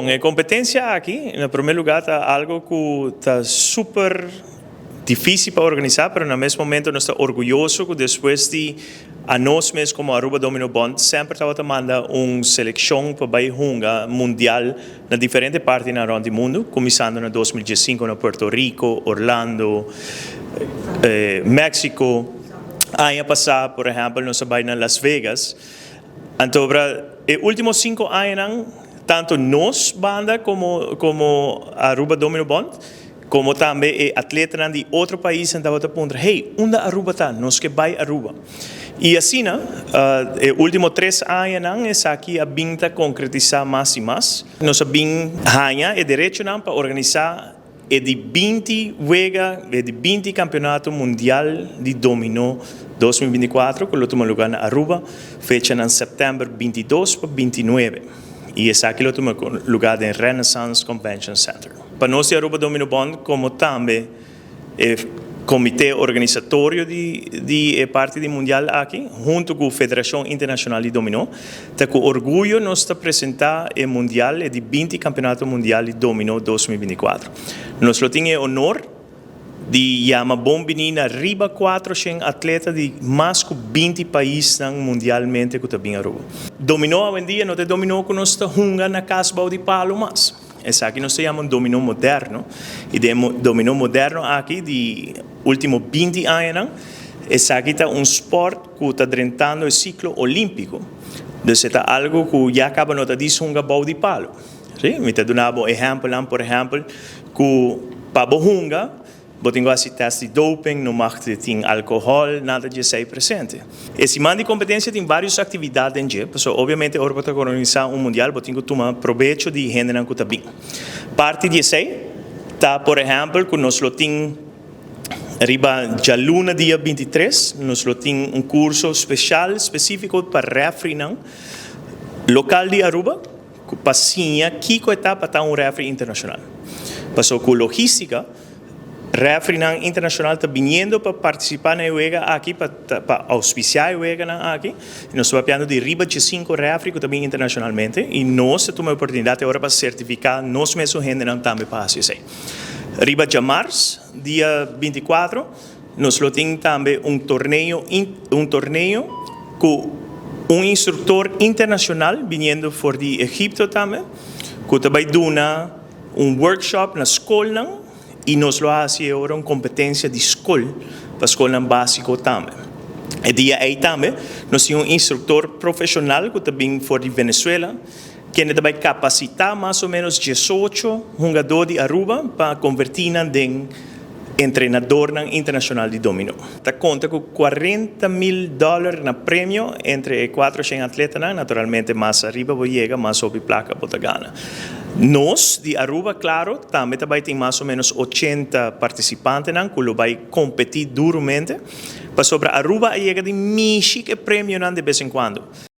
Bon, e competencia aki, na prome lugar, ta algo cu ta super dificil pa organisa, pero na mes momento nos ta orguyoso cu despues di anos mes como Aruba Domino Bond semper tabata manda un seleccion pa bay hunga mundial na diferente parti na rond di mundo, cuminsando na 2015 na Puerto Rico, Orlando, Mexico. Aña pasa, por ehempel, nos a bay na Las Vegas. Anto, e ultimo 5 aña, tanto nos banda como Aruba Domino Bond, como tambe e atletanan di otro pais tabata puntra: "Hey, unda Aruba ta? Nos kier bay Aruba." Y asina, e ultimo 3 añanan, esaki a bin ta concretisa mas y mas. Nos a bin haya e derecho pa organisa e di 20 wega, e di 20 campeonato mundial di domino 2024, cu ta tuma luga na Aruba, fecha na september 22 pa 29. Y esaki ta tuma luga na Renaissance Convention Center. Pa nos di Aruba Domino Bond, como tambe e comite organisatorio di parti di mundial aki, hunto cu e Federacion Internacional di Domino, ta cu orguyo nos ta presenta e mundial, e di 20 campeonato mundial di domino 2024. Nos tin e honor di yama bon bini na riba 400 atleta di mas cu 20 pais mundialmente cu ta bin Aruba. Domino awendia no ta domino cu nos ta hunga na cas di palo mas. Esaki nos ta yama domino moderno. Y e domino moderno aki di ultimo 20 aña, esaki ta un sport cu ta drentando e ciclo olimpico. Anto, ta algo cu ya caba no ta djis hunga bou di palo. Si? Mi ta duna un ehempel, por ehempel, cu pa hunga, bo tin cu test di doping, no mag tin alcohol, nada di esey presente. E siman di competencia tin varios actividad den dje, so obviamente ora pa organisa un mundial, bo tin cu tuma probecho di hendenan cu ta bin. Parti di esey ta, por ehempel, cu nos tin riba dialuna dia 23, nos tin un curso special, specifico pa referee nan, local di Aruba, pa siña kico ta pa un referee internacional. Paso cu logistica, referee internacional ta biniendo pa participa na wega aki, pa auspicia e wega aki. Y nos ta papiando di riba di cinco referee cu tambe internacionalmente, y nos ta tuma e oportunidad awor pa certifica nos mes hende tambe pa esey. Riba diamars, dia 24, nos tin tambe un torneo cu un instructor internacional biniendo for di Egipto tambe, cu ta bay duna un workshop na scol y nos lo haci awor un competencia di scol, pa scol basico tambe. E dia ey tambe, nos tin un instructor profesional cu ta bin for di Venezuela, cu ta bay capacita mas o menos 18 hungado di Aruba pa converti den entrenador internacional di domino. Ta conta cu 40 mil dollar na premio entre 400 atleta, naturalmente mas ariba bo yega, mas hopi placa bo ta gana. Nos, di Aruba, claro, tambe tambe tin mas o menos 80 participante cu ta bay competi duramente, pasobra Aruba a yega di mishi cu premio di bes en cuando.